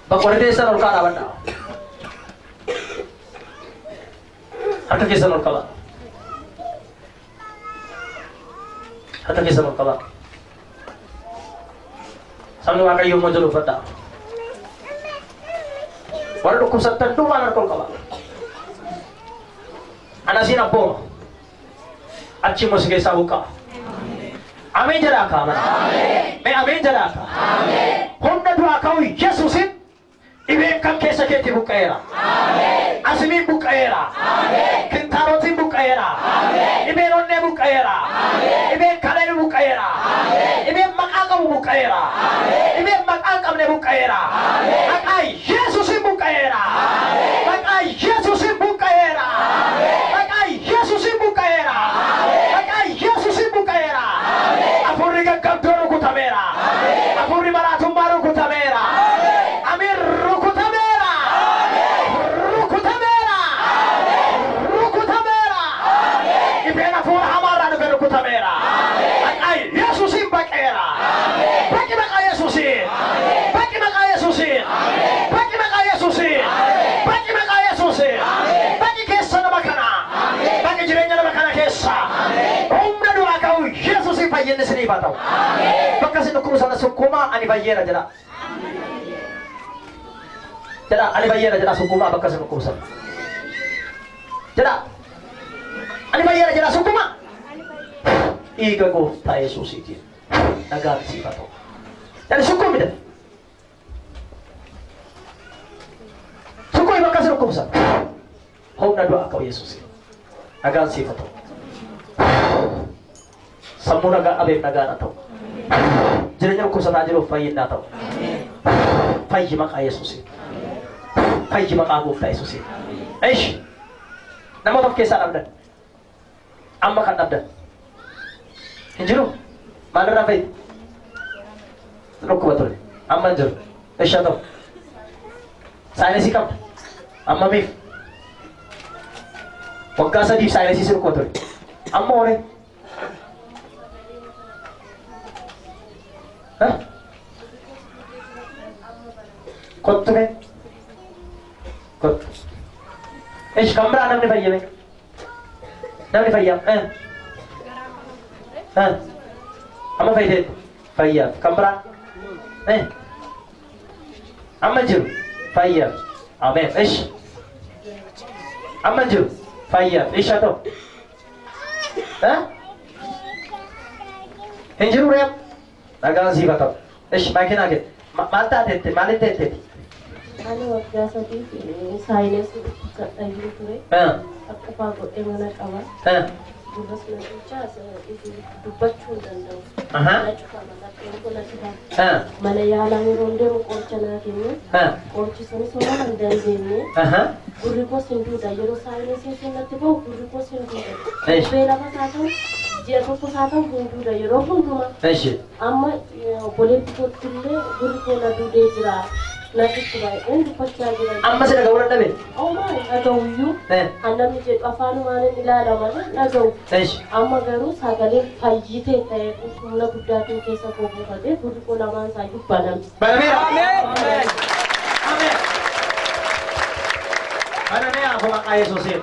Bakka teessan ol kaa'aa dhaabadhaa. Harka keessan ol qabaa. Harka keessan ol qabaa. Sabni Waaqayyoo immoo jedhu uffadhaa. Warra dhukkubsattan duwwaan harka ol qabaa. Ana siin abbooma. Achi immoo si keessaa buqqaa. Ameen jedhaa kaama. Mee ameen jedhaa kaa. Humna du'aa ka'u Yesuusin dhibeen kan keessa keetti buqqa'eera. Asimiin buqqa'eera. Kintaarotiin buqqa'eera. Dhibeen onnee buqqa'eera. Dhibeen kalee buqqa'eera. Dhibeen maqaa qabu buqqa'eera. Dhibeen maqaa hin qabne buqqa'eera. Maqaa Yesuusin buqqa'eera. Maqaa Yesuusin buqqa'eera. Maqaa Yesuusin buqqa'eera. Maqaa Yesuusin buqqa'eera. Hafuurri gaggabdoo rukutameera. Hafuurri maraatummaa rukutameera. Amiin rukutameera. Rukutameera. Rukutameera. Dhibeen hafuura hamaarraa dhufe rukutameera. Maqaa Yesuusin baqeera. Baqi maqaa Yesuusin. Baqi maqaa Yesuusin. Baqi maqaa Yesuusin. Baqi maqaa Yesuusin. Baqi keessa nama kana. Baqi jireenya nama kana keessa. Humna du'aa ka'u Yesuusin fayyinni isiniif haa ta'u. Bakka isin dhukkubu sana sukkuumaa ani fayyeera jedha. Jedha ani fayyeera jedha sukkuumaa bakka isin dhukkubu sana. Jedha ani fayyeera jedha sukkuumaa. Dhiiga gooftaa Yesuusiitiin nagaan siif haa ta'u. Jedha sukkuumi jedha. Sukkuumi bakka isin dhukkubu sana. Humna du'aa ka'u Yesuusiin nagaan siif haa ta'u. Sammuu nagaa dhabeef nagaan haa ta'u. Jireenya dhukkubsataa jiruuf fayyinni haa ta'u. Fayyi maqaa Yesuusiin. Fayyi maqaa gooftaa Yesuusiin. Ishi namoota of keessaa dhabdan. Amma kan dhabdan. Hin jiru? Maalirraa fayyid? Dhukkuba ture. Amma hin jiru. Ishi haa ta'u. Saayinsii qabda. Ammamiif? Waggaa 3 saayinsii si dhukkuba ture. Amma horii? Kottu mee? Kottu. Ishi kan biraa namni fayyame? Namni fayyam? Amma fayyiteetti? Fayyaaf. Kan biraa? Amma jiru? Fayyaaf. Ameen. Ishi. Amma jiru? Fayyaaf. Ishi haa ta'u. Hin jiru reem? Nagaan siif haa ta'u. Ishi makiinaa kee. Maal taateette? Maaliin teetteeti? Ani waggaa 3 saayinsii dhukkubsadhaa ture. Akka faa godhee mana qaba. Gurras na bulchaa dubbachuu hin danda'u. Na cufama lapheen koo na cufama. Mana yaalaa yeroo deemu qoricha naa kennu. Qorichi sunis homaa hin dandeenye. Gurri koos hin duuda. Yeroo saayinsiin sun natti bahu gurri koos hin duuda. Torbee 2 haa ta'u ji'a 1 haa ta'u hin duuda yeroo hundumaa. Amma obboleetti kootti illee gurri koo na duudee jira. Natti baay'een dubbachaa jira. Amma si dhaga'uu dadhabe? Homaa hin dhaga'uyyuu. Kan namni jedhu afaanumaan hin ilaala malee dhaga'u. Amma garuu sagalee fayyitee ta'e humna guddaatiin keessa koo buufatee gurri koo lamaan isaayyuu baname. Banameera. Ameen. Ameen. Banameera maqaa Yesuusiin.